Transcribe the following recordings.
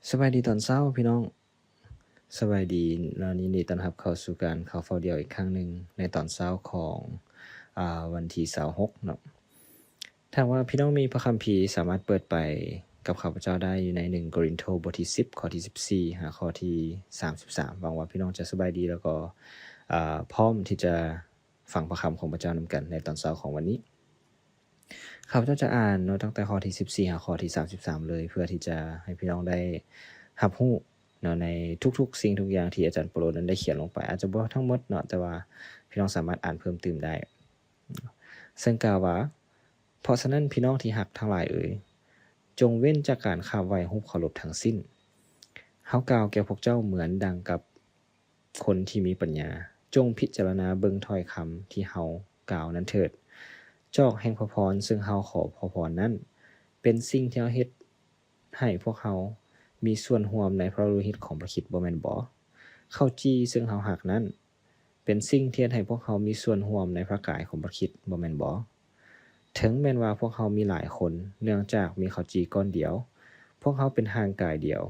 ສະບາຍດີຕອນເຊົ້າພີ່ນ້ອງ. ສະບາຍດີ ແລະ ຍິນດີຕ້ອນຮັບເຂົ້າສູ່ການຂ່າວຟ້າວດ່ຽວອີກຄັ້ງໜຶ່ງ ໃນຕອນເຊົ້າຂອງ ອາ ວັນທີຊາວຫົກເນາະ. ຖ້າວ່າພີ່ນ້ອງມີພະຄຳພີ ສາມາດເປີດໄປກັບຂ້າພະເຈົ້າໄດ້ຢູ່ໃນໜຶ່ງໂກລິນໂທ ບົດທີສິບ ຂໍ້ທີສິບສີ່ ຫາຂໍ້ທີສາມສິບສາມ. ຫວັງວ່າພີ່ນ້ອງຈະສະບາຍດີ ແລ້ວກໍ ອາ ພ້ອມທີ່ຈະຟັງພະຄຳຂອງພະເຈົ້ານຳກັນໃນຕອນເຊົ້າຂອງວັນນີ້. ຂ້າພະເຈົ້າຈະອ່ານເນາະ ຕັ້ງແຕ່ຂໍ້ທີສິບສີ່ ຫາຂໍ້ທີສາມສິບສາມເລີຍ ເພື່ອທີ່ຈະໃຫ້ພີ່ນ້ອງໄດ້ຮັບຮູ້ເນາະ ໃນທຸກໆສິ່ງທຸກຢ່າງທີ່ອາຈານເປາໂລນັ້ນໄດ້ຂຽນລົງໄປ. ອາດຈະບໍ່ທັງໝົດເນາະ ແຕ່ວ່າພີ່ນ້ອງສາມາດອ່ານເພີ່ມຕື່ມໄດ້. ເຊິ່ງກ່າວວ່າ, ເພາະສະນັ້ນ ພີ່ນ້ອງທີ່ຮັກທັງຫຼາຍເອີຍ, ຈົ່ງເວັ້ນຈາກການຂາບໄຫວ້ຮູບເຄົາລົບທັງສິ້ນ. ເຮົາກ່າວແກ່ພວກເຈົ້າເໝືອນດັ່ງກັບ ຄົນທີ່ມີປັນຍາ, ຈົ່ງພິຈາລະນາເບິ່ງຖ້ອຍຄຳທີ່ເຮົາກ່າວນັ້ນເຖີດ. ຈອກແຫ່ງພະພອນເຊິ່ງເຮົາຂໍພະພອນນັ້ນ ເປັນສິ່ງທີ່ເຮົາເຮັດໃຫ້ພວກເຮົາມີສ່ວນຮ່ວມໃນພະໂລຫິດຂອງພະຄຣິດບໍ່ແມ່ນບໍ? ເຂົ້າຈີ່ເຊິ່ງເຮົາຮັກນັ້ນ ເປັນສິ່ງທີ່ເຮັດໃຫ້ພວກເຮົາມີສ່ວນຮ່ວມໃນພະກາຍຂອງພະຄຣິດບໍ່ແມ່ນບໍ? ເຖິງແມ່ນວ່າພວກເຮົາມີຫຼາຍຄົນ, ເນື່ອງຈາກມີເຂົ້າຈີ່ກ້ອນດຽວ, ພວກເຮົາເປັນຮ່າງກາຍດຽວ,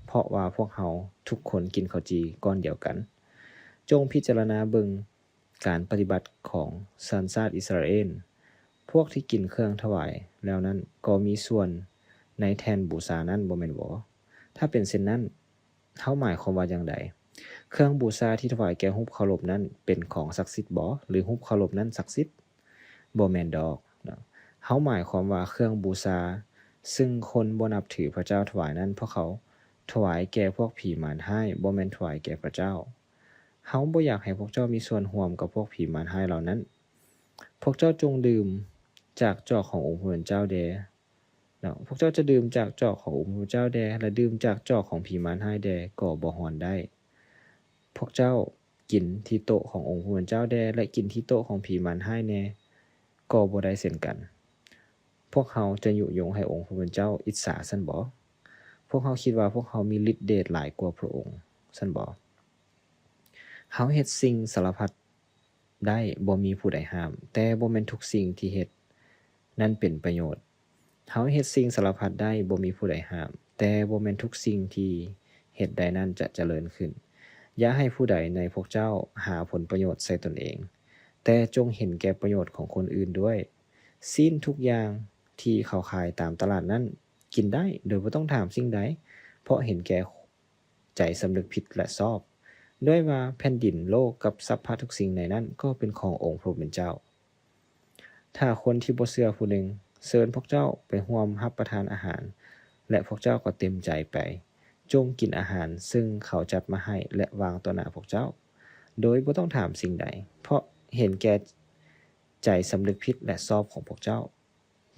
ເພາະວ່າພວກເຮົາທຸກຄົນກິນເຂົ້າຈີ່ກ້ອນດຽວກັນ. ຈົ່ງພິຈາລະນາເບິ່ງການປະຕິບັດຂອງຊານຊາດອິດສະຣາເອນ, ພວກທີ່ກິນເຄື່ອງຖວາຍແລ້ວນັ້ນກໍມີສ່ວນໃນແທ່ນບູຊານັ້ນບໍ່ແມ່ນບໍ? ຖ້າເປັນເຊັ່ນນັ້ນ, ເຮົາໝາຍຄວາມວ່າຢ່າງໃດ? ເຄື່ອງບູຊາທີ່ຖວາຍແກ່ຮູບເຄົາລົບນັ້ນເປັນຂອງສັກສິດບໍ? ຫຼື ຮູບເຄົາລົບນັ້ນສັກສິດ? ບໍ່ແມ່ນດອກ. ເຮົາໝາຍຄວາມວ່າເຄື່ອງບູຊາ ຊຶ່ງຄົນບໍ່ນັບຖືພະເຈົ້າຖວາຍນັ້ນ ພວກເຂົາຖວາຍແກ່ພວກຜີມານຮ້າຍ, ບໍ່ແມ່ນຖວາຍແກ່ພະເຈົ້າ. ເຮົາບໍ່ຢາກໃຫ້ພວກເຈົ້າມີສ່ວນຮ່ວມກັບພວກຜີມານຮ້າຍເຫຼົ່ານັ້ນ. ພວກເຈົ້າຈົ່ງດື່ມຈາກຈອກຂອງອົງພະຜູ້ເປັນເຈົ້າແດ່. ເນາະ, ພວກເຈົ້າຈະດື່ມຈາກຈອກຂອງອົງພະເຈົ້າແດ່ ແລະ ດື່ມຈາກຈອກຂອງຜີມານຮ້າຍແດ່ກໍບໍ່ຮ້ອນໄດ້. ພວກເຈົ້າກິນທີ່ໂຕະຂອງອົງພະຜູ້ເປັນເຈົ້າແດ່ ແລະ ກິນທີ່ໂຕະຂອງຜີມານຮ້າຍແດ່ກໍບໍ່ໄດ້ເຊັ່ນກັນ. ພວກເຮົາຈະຍຸຍົງໃຫ້ອົງພະຜູ້ເປັນເຈົ້າອິດສາຊັ້ນບໍ? ພວກເຮົາຄິດວ່າພວກເຮົາມີລິດເດດຫຼາຍກວ່າພະອົງຊັ້ນບໍ? ເຮົາເຮັດສິ່ງສາລະພັດ ໄດ້ ບໍ່ມີຜູ້ໃດຫ້າມ, ແຕ່ບໍ່ແມ່ນທຸກສິ່ງທີ່ເຮັດນັ້ນເປັນປະໂຫຍດ. ເຮົາເຮັດສິ່ງສາລະພັດໄດ້ ບໍ່ມີຜູ້ໃດຫ້າມ, ແຕ່ບໍ່ແມ່ນທຸກສິ່ງທີ່ເຮັດໄດ້ນັ້ນຈະຈະເລີນຂຶ້ນ. ຢ່າໃຫ້ຜູ້ໃດໃນພວກເຈົ້າຫາຜົນປະໂຫຍດໃສ່ຕົນເອງ, ແຕ່ຈົ່ງເຫັນແກ່ປະໂຫຍດຂອງຄົນອື່ນດ້ວຍ. ຊີ້ນທຸກຢ່າງທີ່ເຂົາຂາຍຕາມຕະຫຼາດນັ້ນ ກິນໄດ້ໂດຍບໍ່ຕ້ອງຖາມສິ່ງໃດ, ເພາະເຫັນແກ່ ໃຈສຳນຶກຜິດ ແລະ ຊອບ ດ້ວຍວ່າແຜ່ນດິນໂລກກັບສັບພະທຸກສິ່ງໃນນັ້ນກໍເປັນຂອງອົງພະຜູ້ເປັນເຈົ້າ. ຖ້າຄົນທີ່ບໍ່ເຊື່ອຜູ້ໜຶ່ງເຊີນພວກເຈົ້າໄປຮ່ວມຮັບປະທານອາຫານ ແລະ ພວກເຈົ້າກໍເຕັມໃຈໄປ, ຈົ່ງກິນອາຫານເຊິ່ງເຂົາຈັດມາໃຫ້ ແລະ ວາງຕໍ່ໜ້າພວກເຈົ້າ ໂດຍບໍ່ຕ້ອງຖາມສິ່ງໃດ, ເພາະເຫັນແກ່ໃຈສຳນຶກຜິດ ແລະ ຊອບຂອງພວກເຈົ້າ.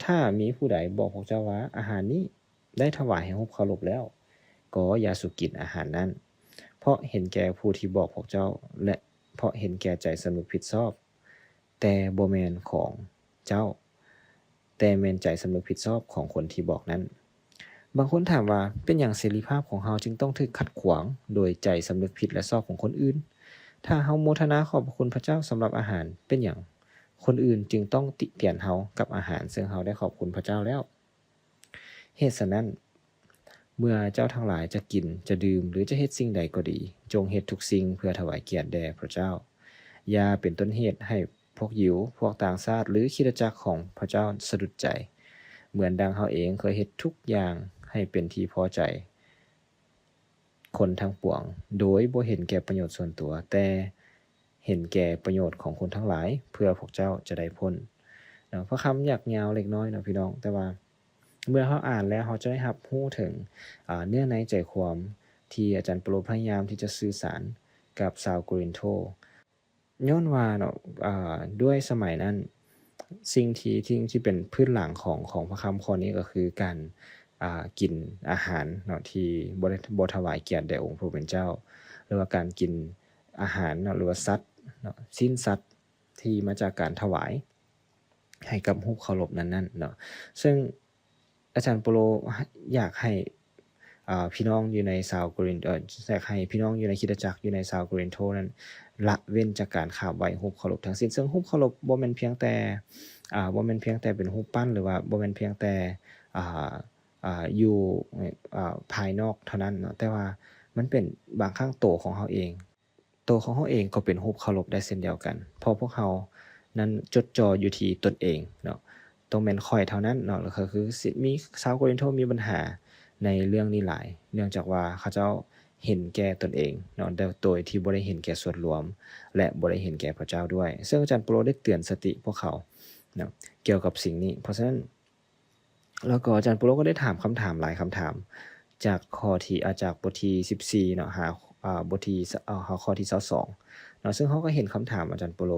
ຖ້າມີຜູ້ໃດບອກພວກເຈົ້າວ່າ ອາຫານນີ້ ໄດ້ຖວາຍໃຫ້ຮູບເຄົາລົບແລ້ວ, ກໍຢ່າສູ່ກິນອາຫານນັ້ນ, ເພາະເຫັນແກ່ຜູ້ທີ່ບອກພວກເຈົ້າ ແລະ ເພາະເຫັນແກ່ໃຈສຳນຶກຜິດຊອບ, ແຕ່ບໍ່ແມ່ນຂອງເຈົ້າ, ແຕ່ແມ່ນໃຈສຳນຶກຜິດຊອບຂອງຄົນທີ່ບອກນັ້ນ. ບາງຄົນຖາມວ່າ, ເປັນຫຍັງເສລີພາບຂອງເຮົາຈຶ່ງຕ້ອງຖືກຂັດຂວາງໂດຍໃຈສຳນຶກຜິດ ແລະ ຊອບຂອງຄົນອື່ນ? ຖ້າເຮົາໂມທະນາຂອບພະຄຸນພະເຈົ້າສຳລັບອາຫານ, ເປັນຫຍັງຄົນອື່ນຈຶ່ງຕ້ອງຕິຕຽນເຮົາກັບອາຫານເຊິ່ງເຮົາໄດ້ຂອບຄຸນພະເຈົ້າແລ້ວ? ເຫດສະນັ້ນ, ເມື່ອເຈົ້າທັງຫຼາຍຈະກິນ, ຈະດື່ມ ຫຼື ຈະເຮັດສິ່ງໃດກໍດີ, ຈົ່ງເຮັດທຸກສິ່ງເພື່ອຖວາຍກຽດແດ່ພະເຈົ້າ. ຢ່າເປັນຕົ້ນເຫດໃຫ້ພວກຢິວ, ພວກຕ່າງຊາດ ຫຼື ຄຣິສຕະຈັກຂອງພະເຈົ້າສະດຸດໃຈ, ເໝືອນດັ່ງເຮົາເອງເຄີຍເຮັດທຸກຢ່າງໃຫ້ເປັນທີ່ພໍໃຈ ຄົນທັງປວງ ໂດຍບໍ່ເຫັນແກ່ປະໂຫຍດສ່ວນຕົວ, ແຕ່ເຫັນແກ່ປະໂຫຍດຂອງຄົນທັງຫຼາຍ, ເພື່ອພວກເຈົ້າຈະໄດ້ພົ້ນ. ເນາະ, ພະຄຳຢາກຍາວເລັກນ້ອຍເນາະພີ່ນ້ອງ, ແຕ່ວ່າເມື່ອເຮົາອ່ານແລ້ວ ເຮົາຈະໄດ້ຮັບຮູ້ເຖິງ, ອາ, ເນື້ອໃນໃຈຄວາມທີ່ອາຈານເປາໂລພະຍາຍາມທີ່ຈະສື່ສານກັບຊາວໂກລິນໂທ. ຍ້ອນວ່າເນາະ, ອາ, ດ້ວຍສະໄໝນັ້ນ ສິ່ງທີ່, ທີ່, ທີ່ເປັນພື້ນຫຼັງຂອງ, ຂອງພະຄຳຂໍ້ນີ້ກໍຄືການ, ອາ, ກິນອາຫານເນາະ ທີ່ບໍ່ໄດ້, ບໍ່ຖວາຍກຽດແດ່ອົງພະຜູ້ເປັນເຈົ້າ, ຫຼືວ່າການກິນອາຫານເນາະ ຫຼືວ່າສັດເນາະ, ຊີ້ນສັດທີ່ມາຈາກການຖວາຍໃຫ້ກັບຮູບເຄົາລົບນັ້ນໆເນາະ. ເຊິ່ງ ອາຈານເປາໂລຢາກໃຫ້, ອາ, ພີ່ນ້ອງຢູ່ໃນຊາວໂກລິນ, ເອີ, ຢາກໃຫ້ພີ່ນ້ອງຢູ່ໃນຄຣິສຕະຈັກ ຢູ່ໃນຊາວໂກລິນໂທນັ້ນ ລະເວັ້ນຈາກການຂາບໄຫວ້ຮູບເຄົາລົບທັງສິ້ນ. ເຊິ່ງຮູບເຄົາລົບບໍ່ແມ່ນພຽງແຕ່, ອາ, ບໍ່ແມ່ນພຽງແຕ່ເປັນຮູບປັ້ນ ຫຼືວ່າບໍ່ແມ່ນພຽງແຕ່, ອາ, ອ່າ ຢູ່ ອ່າ ພາຍນອກເທົ່ານັ້ນເນາະ, ແຕ່ວ່າມັນເປັນບາງຄັ້ງໂຕຂອງເຮົາເອງ ໂຕຂອງເຮົາເອງກໍເປັນຮູບເຄົາລົບໄດ້ເຊັ່ນດຽວກັນ ເພາະພວກເຮົານັ້ນຈົດຈ່ອ ຢູ່ທີ່ຕົນເອງເນາະ, ຕ້ອງແມ່ນຂ້ອຍເທົ່ານັ້ນເນາະ. ແລ້ວກໍຄື ຊິມີ ຊາວໂກລິນໂທມີບັນຫາໃນເລື່ອງນີ້ຫຼາຍ ເນື່ອງຈາກວ່າເຂົາເຈົ້າເຫັນແກ່ຕົນເອງເນາະ ໂດຍ ໂດຍທີ່ບໍ່ໄດ້ເຫັນແກ່ສ່ວນລວມ ແລະ ບໍ່ໄດ້ເຫັນແກ່ພະເຈົ້າດ້ວຍ. ເຊິ່ງອາຈານເປາໂລໄດ້ເຕືອນສະຕິພວກເຂົາເນາະ ກ່ຽວກັບສິ່ງນີ້. ເພາະສະນັ້ນ ແລ້ວກໍອາຈານເປາໂລກໍໄດ້ຖາມຄຳຖາມຫຼາຍຄຳຖາມ ຈາກຂໍ້ທີ່ ອາ ຈາກບົດທີສິບສີ່ເນາະ ຫາ ອາ ບົດທີ ເອີ ຫາຂໍ້ທີຊາວສອງເນາະ, ເຊິ່ງເຮົາກໍເຫັນຄຳຖາມອາຈານເປາໂລ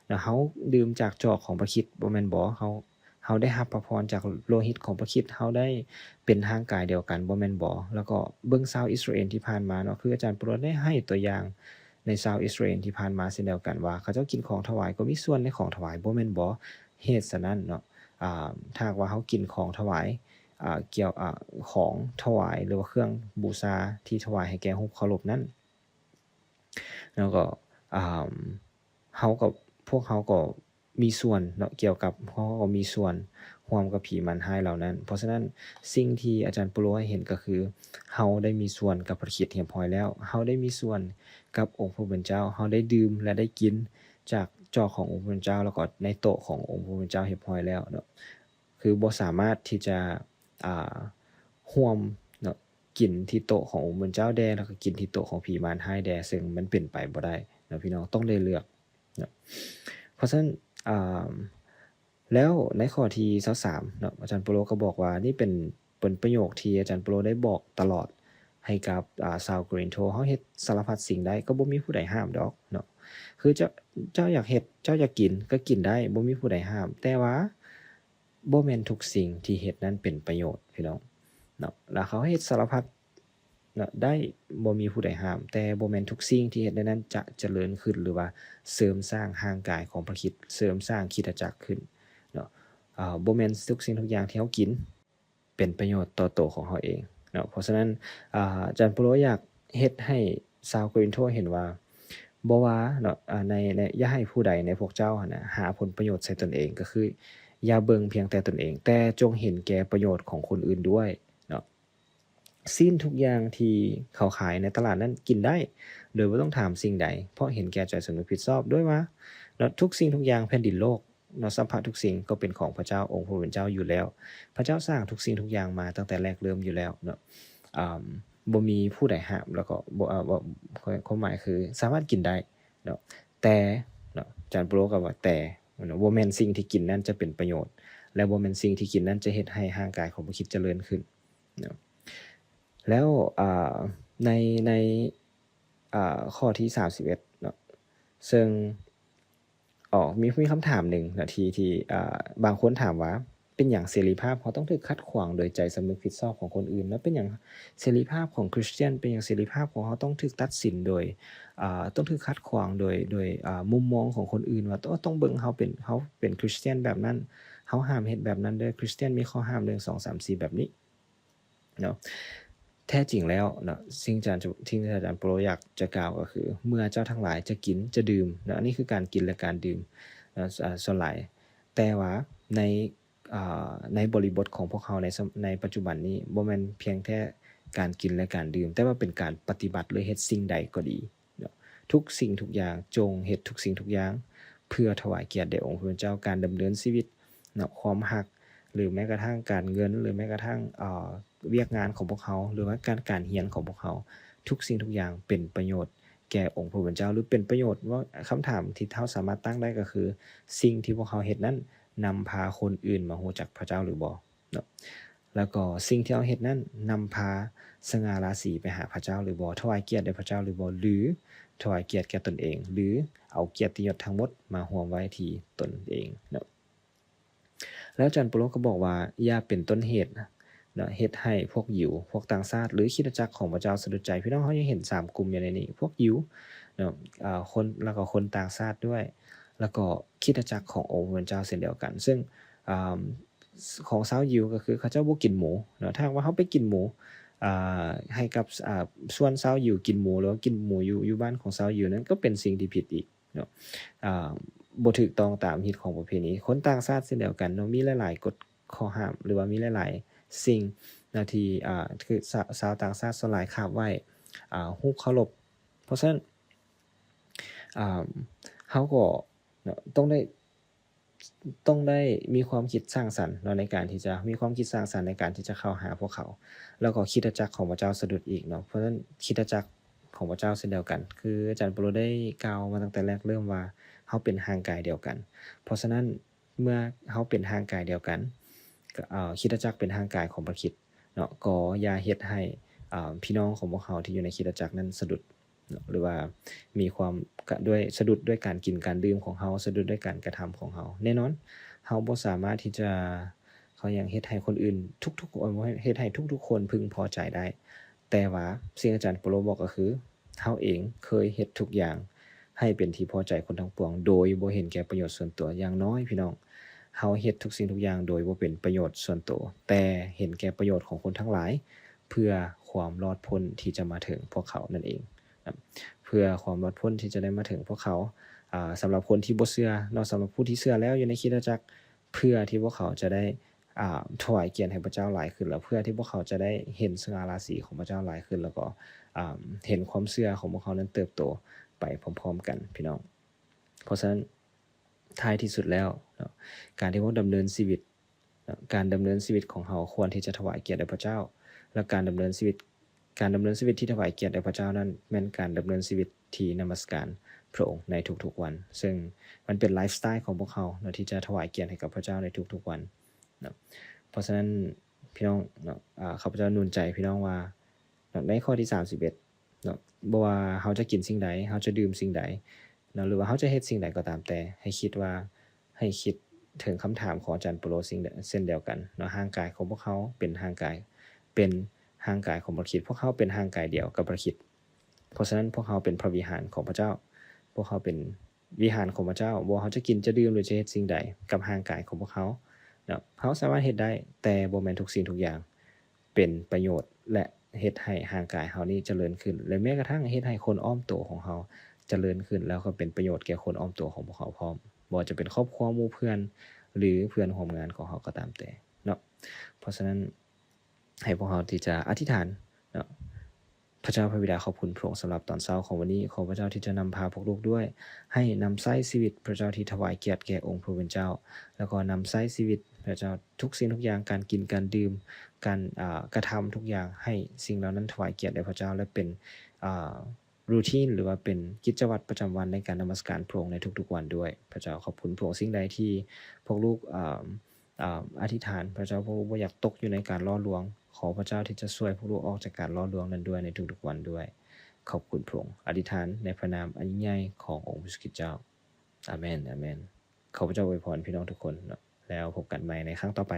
ເນາະ, ເຮົາດື່ມຈາກຈອກຂອງພະຄຣິດບໍ່ແມ່ນບໍ? ເຮົາ ເຮົາໄດ້ຮັບພະພອນຈາກໂລຫິດຂອງພະຄຣິດ, ເຮົາໄດ້ເປັນຮ່າງກາຍດຽວກັນບໍ່ແມ່ນບໍ? ແລ້ວກໍເບິ່ງຊາວອິດສະຣາເອນທີ່ຜ່ານມາເນາະ, ຄືອາຈານເປາໂລໄດ້ໃຫ້ຕົວຢ່າງໃນຊາວອິດສະຣາເອນທີ່ຜ່ານມາເຊັ່ນດຽວກັນວ່າ ເຂົາເຈົ້າກິນຂອງຖວາຍກໍມີສ່ວນໃນຂອງຖວາຍບໍ່ແມ່ນບໍ? ເຫດສະນັ້ນເນາະ ອາ ຖ້າຫາກວ່າເຮົາກິນຂອງຖວາຍ ອາ ກ່ຽວ ອາ ຂອງຖວາຍ ຫຼືວ່າເຄື່ອງບູຊາທີ່ຖວາຍໃຫ້ແກ່ຮູບເຄົາລົບນັ້ນ ແລ້ວກໍ ອາ ເຮົາກໍ ພວກເຮົາກໍມີສ່ວນເນາະ ກ່ຽວກັບ ເຮົາກໍມີສ່ວນຮ່ວມກັບຜີມານຮ້າຍເຫຼົ່ານັ້ນ. ເພາະສະນັ້ນ ສິ່ງທີ່ອາຈານເປາໂລໃຫ້ເຫັນກໍຄື ເຮົາໄດ້ມີສ່ວນກັບພະຄຣິດຮຽບຮ້ອຍແລ້ວ, ເຮົາໄດ້ມີສ່ວນກັບອົງພະຜູ້ເປັນເຈົ້າ, ເຮົາໄດ້ດື່ມ ແລະ ໄດ້ກິນຈາກຈອກຂອງອົງພະຜູ້ເປັນເຈົ້າ ແລ້ວກໍໃນໂຕະຂອງອົງພະຜູ້ເປັນເຈົ້າຮຽບຮ້ອຍແລ້ວເນາະ. ຄືບໍ່ສາມາດທີ່ຈະ ອາ ຮ່ວມເນາະ ກິນທີ່ໂຕະຂອງອົງພະເຈົ້າແດ່ ແລ້ວກໍກິນທີ່ໂຕະຂອງຜີມານຮ້າຍແດ່ ເຊິ່ງມັນເປັນໄປບໍ່ໄດ້ເນາະ ພີ່ນ້ອງ ຕ້ອງໄດ້ເລືອກເນາະ. ເພາະສະນັ້ນ ອາ ແລ້ວໃນຂໍ້ທີຊາວສາມເນາະ ອາຈານເປາໂລກໍບອກວ່າ ນີ້ເປັນ ເປັນປະໂຫຍກທີ່ອາຈານເປາໂລໄດ້ບອກຕະຫຼອດໃຫ້ກັບ ອາ ຊາວໂກລິນໂທ, ເຮົາເຮັດສາລະພັດສິ່ງໄດ້ ກໍບໍ່ມີຜູ້ໃດຫ້າມດອກເນາະ. ຄືເຈົ້າ ເຈົ້າຢາກເຮັດ ເຈົ້າຢາກກິນ ກໍກິນໄດ້ ບໍ່ມີຜູ້ໃດຫ້າມ, ແຕ່ວ່າ ບໍ່ແມ່ນທຸກສິ່ງທີ່ເຮັດນັ້ນເປັນປະໂຫຍດ ພີ່ນ້ອງເນາະ. ແລ້ວເຮົາເຮັດສາລະພັດເນາະ ໄດ້ ບໍ່ມີຜູ້ໃດຫ້າມ, ແຕ່ບໍ່ແມ່ນທຸກສິ່ງທີ່ເຮັດໃນນັ້ນຈະຈະເລີນຂຶ້ນ ຫຼືວ່າເສີມສ້າງຮ່າງກາຍຂອງພະຄຣິດ, ເສີມສ້າງຄຣິສຕະຈັກຂຶ້ນເນາະ. ອາ ບໍ່ແມ່ນທຸກສິ່ງທຸກຢ່າງທີ່ເຮົາກິນ ເປັນປະໂຫຍດຕໍ່ໂຕຂອງເຮົາເອງເນາະ. ເພາະສະນັ້ນ ອາ ອາຈານເປາໂລຢາກເຮັດໃຫ້ຊາວໂກລິນໂທເຫັນວ່າ ບໍ່ວ່າເນາະ ອາ ໃນ ໃນ ຢ່າໃຫ້ຜູ້ໃດໃນພວກເຈົ້າຫັ້ນນະ ຫາຜົນປະໂຫຍດໃສ່ຕົນເອງ, ກໍຄືຢ່າເບິ່ງພຽງແຕ່ຕົນເອງ, ແຕ່ຈົ່ງເຫັນແກ່ປະໂຫຍດຂອງຄົນອື່ນດ້ວຍເນາະ. ຊີ້ນທຸກຢ່າງທີ່ເຂົາຂາຍໃນຕະຫຼາດນັ້ນກິນໄດ້ ໂດຍບໍ່ຕ້ອງຖາມສິ່ງໃດ, ເພາະເຫັນແກ່ໃຈສຳນຶກຜິດຊອບດ້ວຍວ່າ ເນາະ ທຸກສິ່ງທຸກຢ່າງແຜ່ນດິນໂລກ ເນາະ ສັບພະທຸກສິ່ງກໍເປັນຂອງພະເຈົ້າ ອົງພະຜູ້ເປັນເຈົ້າຢູ່ແລ້ວ. ພະເຈົ້າສ້າງທຸກສິ່ງທຸກຢ່າງມາຕັ້ງແຕ່ແລກເລີ່ມຢູ່ແລ້ວເນາະ. ອາ ບໍ່ມີຜູ້ໃດຫ້າມ ແລ້ວກໍບໍ່ ອາ ບໍ່ ຄວາມ ຄວາມໝາຍຄືສາມາດກິນໄດ້ເນາະ. ແຕ່ເນາະ ອາຈານເປາໂລກໍວ່າ ແຕ່ເນາະ ບໍ່ແມ່ນສິ່ງທີ່ກິນນັ້ນຈະເປັນປະໂຫຍດ ແລະ ບໍ່ແມ່ນສິ່ງທີ່ກິນນັ້ນຈະເຮັດໃຫ້ຮ່າງກາຍຂອງພວກເຮົາຈະເລີນຂຶ້ນເນາະ. ແລ້ວ ອາ ໃນ ໃນ ອາ ຂໍ້ທີສາມສິບເອັດເນາະ ເຊິ່ງ ອໍ ມີ ມີຄຳຖາມໜຶ່ງເນາະ ທີ່ ທີ່ ອາ ບາງຄົນຖາມວ່າ ເປັນຫຍັງເສລີພາບເຮົາຕ້ອງຖືກຂັດຂວາງໂດຍໃຈສຳນຶກຜິດຊອບຂອງຄົນອື່ນ? ແລ້ວເປັນຫຍັງເສລີພາບຂອງຄຣິສຕຽນ ເປັນຫຍັງເສລີພາບຂອງເຮົາຕ້ອງຖືກຕັດສິນໂດຍ ອາ ຕ້ອງຖືກຂັດຂວາງໂດຍ ໂດຍ ອາ ມຸມມອງຂອງຄົນອື່ນວ່າ ໂອ້ ຕ້ອງເບິ່ງເຮົາເປັນ ເຮົາເປັນຄຣິສຕຽນແບບນັ້ນ ເຮົາຫ້າມເຮັດແບບນັ້ນເດີ ຄຣິສຕຽນມີຂໍ້ຫ້າມ ໜຶ່ງ ສອງ ສາມ ສີ່ ແບບນີ້ ເນາະ. ແທ້ຈິງແລ້ວເນາະ ສິ່ງທີ່ ທີ່ອາຈານເປາໂລຢາກຈະກ່າວກໍຄື ເມື່ອເຈົ້າທັງຫຼາຍຈະກິນຈະດື່ມເນາະ ອັນນີ້ຄືການກິນ ແລະ ການດື່ມເນາະ ອາ ສ່ວນຫຼາຍ ແຕ່ວ່າໃນ ອາ ໃນບໍລິບົດຂອງພວກເຮົາໃນ ໃນປັດຈຸບັນນີ້ ບໍ່ແມ່ນພຽງແຕ່ການກິນ ແລະ ການດື່ມ ແຕ່ວ່າເປັນການປະຕິບັດ ຫຼື ເຮັດສິ່ງໃດກໍດີ ເນາະ ທຸກສິ່ງທຸກຢ່າງ ຈົ່ງເຮັດທຸກສິ່ງທຸກຢ່າງເພື່ອຖວາຍກຽດແດ່ອົງພະເຈົ້າ. ການດຳເນີນຊີວິດເນາະ ຄວາມຮັກ ຫຼື ແມ້ກະທັ່ງການເງິນ ຫຼື ແມ້ກະທັ່ງ ເອີ ວຽກງານຂອງພວກເຮົາ ຫຼືວ່າການ ການຮຽນຂອງພວກເຮົາ ທຸກສິ່ງທຸກຢ່າງເປັນປະໂຫຍດແກ່ອົງພະຜູ້ເປັນເຈົ້າ ຫຼື ເປັນປະໂຫຍດ ວ່າ ຄຳຖາມທີ່ເຮົາສາມາດຕັ້ງໄດ້ກໍຄື ສິ່ງທີ່ພວກເຮົາເຮັດນັ້ນນຳພາຄົນອື່ນມາຮູ້ຈັກພະເຈົ້າຫຼືບໍ່? ເນາະ ແລ້ວກໍສິ່ງທີ່ເຮົາເຮັດນັ້ນນຳພາສະຫງ່າລາສີໄປຫາພະເຈົ້າຫຼືບໍ່? ຖວາຍກຽດແດ່ພະເຈົ້າຫຼືບໍ່? ຫຼື ຖວາຍກຽດແກ່ຕົນເອງ? ຫຼື ເອົາກຽດຕິຍົດທັງໝົດມາຮວມໄວ້ທີ່ຕົນເອງເນາະ? ແລ້ວອາຈານເປາໂລກໍບອກວ່າ ຢ່າເປັນຕົ້ນເຫດເນາະ ເຮັດໃຫ້ພວກຢິວ, ພວກຕ່າງຊາດ ຫຼື ຄຣິສຕະຈັກຂອງພະເຈົ້າສະດຸດໃຈ. ພີ່ນ້ອງ ເຮົາຍັງເຫັນສາມກຸ່ມຢູ່ໃນນີ້ ພວກຢິວເນາະ ອາ ຄົນ ແລ້ວກໍຄົນຕ່າງຊາດດ້ວຍ ແລ້ວກໍຄຣິສຕະຈັກຂອງອົງພະເຈົ້າເຊັ່ນດຽວກັນ. ເຊິ່ງ ອາ ຂອງຊາວຢິວກໍຄືເຂົາເຈົ້າບໍ່ກິນໝູເນາະ. ຖ້າຫາກວ່າເຮົາໄປກິນໝູ ອາ ໃຫ້ກັບ ອາ ຊວນຊາວຢິວກິນໝູ ຫຼືວ່າກິນໝູຢູ່ ຢູ່ບ້ານຂອງຊາວຢິວນັ້ນ ກໍເປັນສິ່ງທີ່ຜິດອີກເນາະ ອາ ບໍ່ຖືກຕ້ອງຕາມຮີດຂອງປະເພນີ. ຄົນຕ່າງຊາດເຊັ່ນດຽວກັນເນາະ ມີຫຼາຍໆກົດຂໍ້ຫ້າມ ຫຼືວ່າມີຫຼາຍໆສິ່ງ ເນາະ ທີ່ ອ່າ ຄືຊາ- ຊາວຕ່າງຊາດສ່ວນຫຼາຍຄາບໄວ້ ອ່າ ຮູບເຄົາລົບ. ເພາະສະນັ້ນ ອ່າ ເຮົາກໍເນາະ ຕ້ອງໄດ້ ຕ້ອງໄດ້ມີຄວາມຄິດສ້າງສັນເນາະ ໃນການທີ່ຈະ ມີຄວາມຄິດສ້າງສັນໃນການທີ່ຈະເຂົ້າຫາພວກເຂົາ ແລ້ວກໍຄຣິສຕະຈັກຂອງພະເຈົ້າສະດຸດອີກເນາະ. ເພາະສະນັ້ນຄຣິສຕະຈັກຂອງພະເຈົ້າເຊັ່ນດຽວກັນ ຄືອາຈານເປາໂລໄດ້ກ່າວມາຕັ້ງແຕ່ແລກເລີ່ມວ່າ ເຮົາເປັນຮ່າງກາຍດຽວກັນ. ເພາະສະນັ້ນ ເມື່ອເຮົາເປັນຮ່າງກາຍດຽວກັນ ກໍ ເອີ ຄຣິສຕະຈັກເປັນຮ່າງກາຍຂອງພະຄຣິດເນາະ ກໍຢ່າເຮັດໃຫ້ ເອີ ພີ່ນ້ອງຂອງພວກເຮົາທີ່ຢູ່ໃນຄຣິສຕະຈັກນັ້ນສະດຸດເນາະ ຫຼືວ່າມີຄວາມ ກະ ດ້ວຍ ສະດຸດດ້ວຍການກິນການດື່ມຂອງເຮົາ, ສະດຸດດ້ວຍການກະທຳຂອງເຮົາ. ແນ່ນອນ ເຮົາບໍ່ສາມາດທີ່ຈະ ເຂົາຫຍັງ ເຮັດໃຫ້ຄົນອື່ນທຸກໆຄົນ ເຮັດໃຫ້ທຸກໆຄົນເພິ່ງພໍໃຈໄດ້. ແຕ່ວ່າສິ່ງອາຈານເປາໂລບອກກໍຄື ເຮົາເອງເຄີຍເຮັດທຸກຢ່າງໃຫ້ເປັນທີ່ພໍໃຈຄົນທັງປວງ ໂດຍບໍ່ເຫັນແກ່ປະໂຫຍດສ່ວນຕົວ. ຢ່າງໜ້ອຍ ພີ່ນ້ອງ, ເຮົາເຮັດທຸກສິ່ງທຸກຢ່າງໂດຍບໍ່ເປັນປະໂຫຍດສ່ວນໂຕ, ແຕ່ເຫັນແກ່ປະໂຫຍດຂອງຄົນທັງຫຼາຍ ເພື່ອຄວາມລອດພົ້ນທີ່ຈະມາເຖິງພວກເຂົານັ້ນເອງນະ, ເພື່ອຄວາມລອດພົ້ນທີ່ຈະໄດ້ມາເຖິງພວກເຂົາ. ອາ ສຳລັບຄົນທີ່ບໍ່ເຊື່ອເນາະ, ສຳລັບຜູ້ທີ່ເຊື່ອແລ້ວຢູ່ໃນຄຣິສຕະຈັກ, ເພື່ອທີ່ພວກເຂົາຈະໄດ້ ອ່າ ຖວາຍກຽດໃຫ້ພະເຈົ້າຫຼາຍຂຶ້ນ ແລ້ວເພື່ອທີ່ພວກເຂົາຈະໄດ້ເຫັນສະຫງ່າລາສີຂອງພະເຈົ້າຫຼາຍຂຶ້ນ ແລ້ວກໍ ອ່າ ເຫັນຄວາມເຊື່ອຂອງພວກເຂົານັ້ນເຕີບໂຕໄປພ້ອມໆກັນ ພີ່ນ້ອງ. ເພາະສະນັ້ນ ທ້າຍທີ່ສຸດແລ້ວເນາະ ການທີ່ພວກເຮົາດຳເນີນຊີວິດເນາະ ການດຳເນີນຊີວິດຂອງເຮົາຄວນທີ່ຈະຖວາຍກຽດແດ່ພະເຈົ້າ ແລະ ການດຳເນີນຊີວິດ ການດຳເນີນຊີວິດທີ່ຖວາຍກຽດແດ່ພະເຈົ້ານັ້ນ ແມ່ນການດຳເນີນຊີວິດທີ່ນະມັດສະການພະອົງໃນທຸກໆວັນ, ເຊິ່ງມັນເປັນໄລຟ໌ສະໄຕລ໌ຂອງພວກເຮົາເນາະ ທີ່ຈະຖວາຍກຽດໃຫ້ກັບພະເຈົ້າໃນທຸກໆວັນເນາະ. ເພາະສະນັ້ນ ພີ່ນ້ອງເນາະ ອາ ຂ້າພະເຈົ້າໜູນໃຈພີ່ນ້ອງວ່າເນາະ ໃນຂໍ້ທີສາມສິບເອັດເນາະ ບໍ່ວ່າເຮົາຈະກິນສິ່ງໃດ, ເຮົາຈະດື່ມສິ່ງໃດເນາະ ຫຼືວ່າເຮົາຈະເຮັດສິ່ງໃດກໍຕາມແຕ່, ໃຫ້ຄິດວ່າ ໃຫ້ຄິດເຖິງຄຳຖາມຂອງອາຈານເປາໂລເຊັ່ນດຽວກັນເນາະ, ຮ່າງກາຍຂອງພວກເຮົາເປັນຮ່າງກາຍ ເປັນຮ່າງກາຍຂອງພະຄຣິດ, ພວກເຮົາເປັນຮ່າງກາຍດຽວກັບພະຄຣິດ. ເພາະສະນັ້ນ ພວກເຮົາເປັນພະວິຫານຂອງພະເຈົ້າ, ພວກເຮົາເປັນວິຫານຂອງພະເຈົ້າ. ບໍ່ວ່າເຮົາຈະກິນ ຈະດື່ມ ຫຼື ຈະເຮັດສິ່ງໃດກັບຮ່າງກາຍຂອງພວກເຮົາເນາະ, ເຮົາສາມາດເຮັດໄດ້, ແຕ່ບໍ່ແມ່ນທຸກສິ່ງທຸກຢ່າງ ເປັນປະໂຫຍດ ແລະ ເຮັດໃຫ້ຮ່າງກາຍເຮົານີ້ຈະເລີນຂຶ້ນ ແລະ ແມ້ກະທັ່ງເຮັດໃຫ້ຄົນອ້ອມໂຕຂອງເຮົາຈະເລີນຂຶ້ນ ແລ້ວກໍເປັນປະໂຫຍດແກ່ຄົນອ້ອມໂຕຂອງພວກເຮົາພ້ອມ, ບໍ່ວ່າຈະເປັນຄອບຄົວ, ໝູ່ເພື່ອນ ຫຼື ເພື່ອນຮ່ວມງານຂອງເຮົາກໍຕາມແຕ່ເນາະ. ເພາະສະນັ້ນ ໃຫ້ພວກເຮົາທີ່ຈະອະທິຖານເນາະ. ພະເຈົ້າພະບິດາ ຂອບຄຸນພະອົງສຳລັບຕອນເຊົ້າຂອງວັນນີ້. ຂໍພະເຈົ້າທີ່ຈະນຳພາພວກລູກດ້ວຍ ໃຫ້ນຳໃຊ້ຊີວິດພະເຈົ້າທີ່ຖວາຍກຽດແກ່ອົງພະຜູ້ເປັນເຈົ້າ, ແລ້ວກໍນຳໃຊ້ຊີວິດພະເຈົ້າ ທຸກສິ່ງທຸກຢ່າງ, ການກິນການດື່ມ, ການ ອາ ກະທຳທຸກຢ່າງ ໃຫ້ສິ່ງເຫຼົ່ານັ້ນຖວາຍກຽດແດ່ພະເຈົ້າ ແລະ ເປັນ ອາ routine ຫຼືວ່າເປັນກິດຈະວັດປະຈຳວັນໃນການນະມັດສະການພະອົງໃນທຸກໆວັນດ້ວຍ. ພະເຈົ້າ ຂອບຄຸນພະອົງ. ສິ່ງໃດທີ່ພວກລູກ ອາ ອາ ອະທິຖານ ພະເຈົ້າ ພວກລູກບໍ່ຢາກຕົກຢູ່ໃນການຫຼໍ່ລວງ, ຂໍພະເຈົ້າທີ່ຈະຊ່ວຍພວກລູກອອກຈາກການຫຼໍ່ລວງນັ້ນດ້ວຍໃນທຸກໆວັນດ້ວຍ. ຂອບຄຸນພະອົງ. ອະທິຖານໃນພະນາມອັນຍິ່ງໃຫຍ່ຂອງອົງພະເຢຊູຄຣິດເຈົ້າ. ອາເມນ, ອາເມນ. ຂໍພະເຈົ້າອວຍພອນພີ່ນ້ອງທຸກຄົນເນາະ, ແລ້ວພົບກັນໃໝ່ໃນຄັ້ງຕໍ່ໄປ.